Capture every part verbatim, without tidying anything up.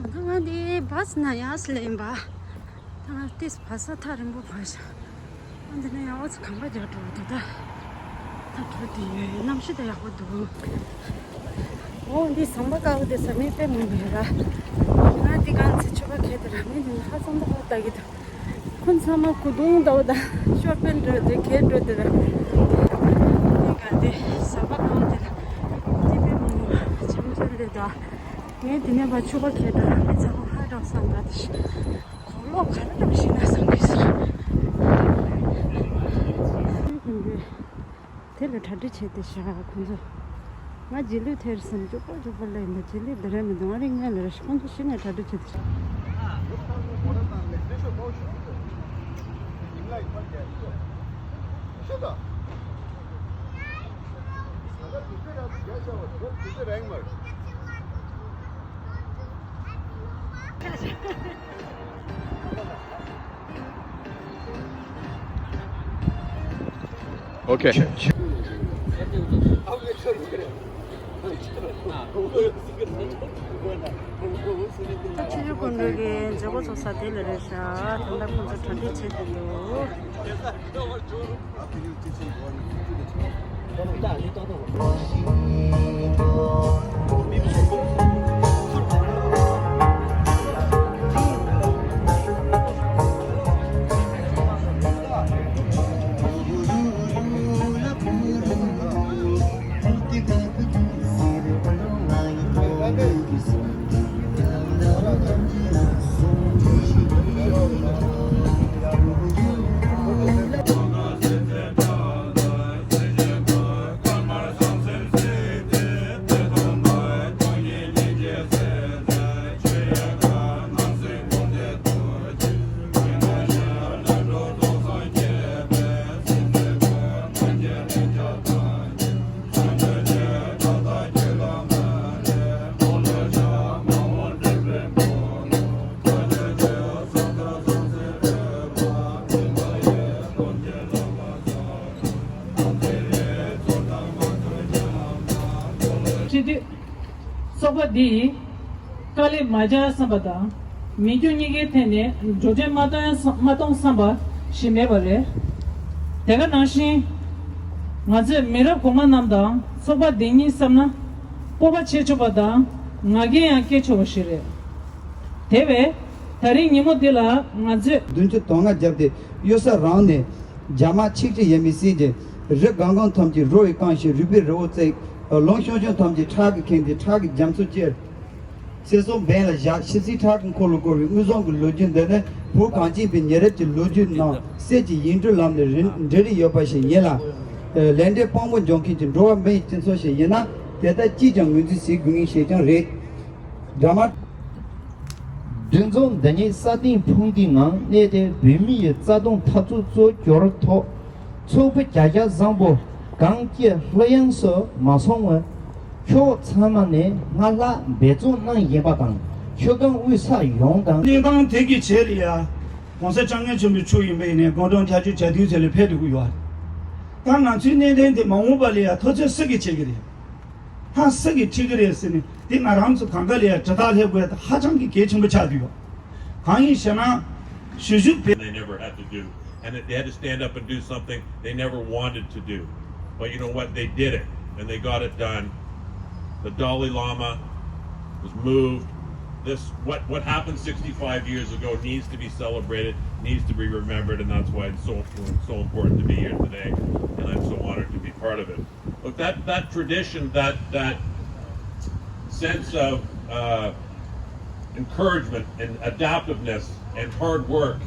ད་ང་འདི་བཱ་སི་ནང་ཡར་སླེབས་ཡིན་པ། ད་ང་ཏིས་བ་ས་ཐག་རིང་པོ་བར་ཤག་ཨ་འདི་ནས་ཡང་ཨོ་ཙི་གམ་པ་རྒྱག་འགྲོ་འདུག་ད་ད་འགྲོ་དེ་ཡོད་གནམ་གཤིས་ད་ཡག་པོ་འདུག་ཨོ་འདི་ཟམ་པ་དཀར་པོ་དེ་ཟ་མིན་དཔེ་མང་པོ་ཡོད་ར། ང་འདི་གང་ཚེ་ཆོས་པ་ཁྱེད་དེ་ར་མི་འདི་ནི་ཧ་ཙམ་ད་ཧོ་ལྟ་གི་འདུག་ཁོ་ཚང་མ་གོས་ཐུང་ལྟ་བུ་དང་ཤོར་པན་འགྲོ་དེ་ཁྱེད་འགྲོ་དེ་ར། འདི་གང་དེ་ཟམ་པ་གང་དེ་ལ་འདི་དཔེ་མང་པོ་ཆེན་པོ་ཟེར་དེ་ད། ངས་དེ་ནས་ཕར་ཕྱུ་པ་ཁྱེར་འགྲོ་ར་མི་ཚང་མ་ཧ་འགྲོ་བསམ་པ་དེ་ཤི། གོ་ལོག་ག་རེ་འགྲོ་ཤི་ན་བསམ་གི་ཟེར། དེ་ལ་གྲ་སྒྲིག་བྱས་ཏེ་བཞག་ཁོང་ཚོ། ང་རྗེས་ལུས་ཐེར་སེམས་སྐྱོ་པོ་སྐྱོ་པོ་ལས་མ་རྗེས་ལུས་འདི་རེད་མི་འདུག་ང་རིག་ངན་ལ་རེ་ཤི་ཁོང་ཚོ་ཤི་ནས་གྲ་སྒྲིག་བྱས་ཏེ་བཞག Okay. ད་ཆུ་ཆུ་ཀུན་འགྲོ་གི་མཛད་སྒོ་ཚོགས་ས་དེ་ལ་རེད་ཤག་ད་ལྟ་ཁོང་ཚོ་གྲ་སྒྲིག་བྱེད་དུ་འདུག་སྤྱི་འཐུས་ཚོགས་པ་འདི་ཡིས། དཀའ་ལས་མ་རྒྱག་བསམ་པ་དང་། མི་རྒྱུ་གཉིས་ཀའི་ཐད་ནས་འགྲོ་གྲོན་མ་གཏོང་ཡ་བསམ་མ་གཏོང་བསམ་པ་ཞིག་མེད་པ་རེད། དེ་ག་ནང་བཞིན། ང་ཚོས་མི་རབས་གོང་མ་རྣམས་དང་ཚོགས་པ་འདི་ཉིད་བསམ་ན། སྤོབས་པ་བྱེད་ཆོག་པ་དང་ང་རྒྱལ་ཡང་སྐྱེ་ཆོག་པ་ཞིག་རེད། དེ་བས། ད་རིང་ཉིན་མོ་འདི་ལ་ང་ཚོས། བདུན་ཅུ་དོན་ལྔ་བརྒྱབ་སྟེ་གཡུལ་ས་རང་ནས། རྒྱ་དམག་ཆིག་ཁྲི་ཡས་མས་བསད་དེ། རི་སྒང་གང་ཐམས་ཅད་རོ་ཡིས་བཀང་ཞིང་རུས་པའི་རི་བོ་བརྩེགས། ལུང་ཤོང་ཤོང་ཐམས་ཅད་ཁྲག་གིས་ཁེངས་ཏེ་ཁྲག་གི་རྒྱ་མཚོ་གཅེར། ཚེ་སྲོག་འབེན་ལ་བཞག་ཤི་གསོན་ཁྲག་གི་འཁོར་ལོ་བསྐོར་བའི་དབུས་གཙང་གི་ལོ་རྒྱུས་འདི་ནི་བོད་གངས་ཅན་པའི་ཉེ་རབས་ཀྱི་ལོ་རྒྱུས་ནང་གསེར་གྱི་ཡིག་འབྲུ་ལམ་ནས་རིན་འབྲེལ་ཡོད་པ་ཞིག་ཡིན་ལ། ལས་འབྲས་དཔང་པོ་འཇོག་མཁན་གྱི་འགྲོ་བ་མི་ཡི་སྤྱི་ཚོགས་ཤིག་ཡིན་ན་དེ་ལྟར་ཅིས་ཀྱང་ངོས་འཛིན་བྱེད་དགོས་ངེས་ཤེས་ཀྱང་རེད། དགྲ་དམར། འདུ་འཛོམས་འདི་ཉིད་ས་སྟེང་ཕུང་འདིའི་ངང་གནས་ཏེ་བོད་མི་ཡི་རྩ་དོན་འཐབ་རྩོད་གཙོ་གྱུར་ཐོག་ཚོགས་པ་བརྒྱ་ཆ་བཟང་པོ་གངས་སྐྱེས་ལྷ་དབྱངས་སུ་མ་སོང་བར་ཕྱོགས་ཚང་མ་ནས་སྔར་ལྷག་འབད་བརྩོན་གནང་བཞིན་པ་དང་ཆུ་སྒང་དབུས་ས་ཡོངས་དང་། གནས་སྟངས་དེ་གི་ཆེད་ལ་ཡ་༸གོང་ས་༸སྐྱབས་མགོན་ཆེན་པོ་མཆོག་ཡིན་པ་ཡིན་ནའི་དགུང་གྲངས་བརྒྱད་ཅུ་གྱ་བདུན་ཚད་ལ་ཕེབས་འདུག་གི་ཡོད། ད་ང་ཚོའི་གནད་དོན་དེ་མ་འོངས་པ་ལ་ཡ་ཐུགས་འཚབ་སུ་གིས་བྱེད་ཀྱི་རེད། ཧ་སི་གི་ཁྲིད་ཀྱི་རེད་ཟེར་ནས་དེ་ང་རང་ཚོ་གང་ག་ལ་ཡ་དྲི་རྟགས་སླེབས་དགོས་ད་ཧ་ཅང་གི་གལ་ཆེན་པོ་ཆགས་བསྡད་ཡོད། གང་ཡིན་ཞེ་ན། གཞིས་བཞུགས་བོད། They never had to do, and if they had to stand up and do something they never wanted to do, but you know what? They did it, and they got it done. The Dalai Lama was moved. This, what, what happened sixty-five years ago needs to be celebrated, needs to be remembered, and that's why it's so, so important to be here today, and I'm so honored to be part of it. Look, that, that tradition, that, that sense of, uh, encouragement and adaptiveness and hard work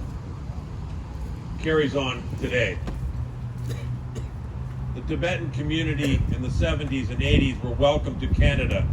carries on today. The Tibetan community in the seventies and eighties were welcomed to Canada.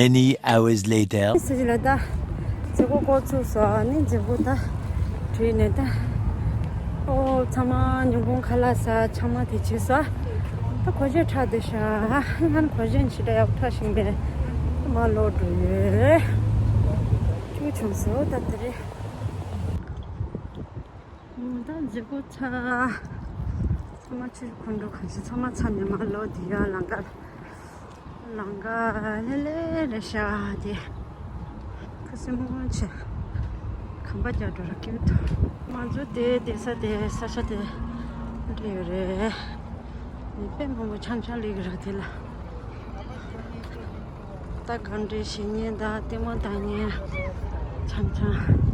Many hours later. སི་ཇི་ལ་ད་མཛད་སྒོ་འགོ་ཚུགས་སོང་། ཨ་ནི་མཛད་སྒོ་ད་གྲོལ་ནས་ད། ཨོ་ཚང་མ་ཉིན་གུང་ཁ་ལག་ཟ། ཚང་མ་དེ་བྱས་སོང་། ད་གོས་ཆེན་ཁྲ་དེ་ཤ་ཧན་ཧན་གོས་ཆེན་ཇི་འདྲ་ཡག་ཁྲ་ཞིག་མེད། ད་མ་ལོག་འགྲོ་ཡོད། ཅུ་བྱུང་སོང་ད་དེ་རེད། ད་མཛད་སྒོ་ཚར། ཚང་མ་ཕྱིར་འཁོར་འགྲོ། གང་ཞིག་ཚང་མ་ཚར་ནས་མ་ལོག་དེ་ཡང་ལང་ཀ། ལང་ཀ་ལེ་ལེ་རེད་ཤག་དེ་ཁ་སེ་མོ་ཆེ། གམ་པ་རྒྱག་འགྲོ་ར་སྐྱིད་ཐོ། ང་ཚོ་དེ་བསྡད་ས་དེ་ས་ཆ་དེ་འདྲ་ཡོད་རེད། མི་དཔེ་མང་པོ་ཆང་ཆང་ལས་ཀྱི་ར་དེ་ལ། ད་གང་འདྲའི་བྱེད་ཉེན་དང་ལྟད་མོ་ལྟ་ཉེན་ཆང་ཆང་།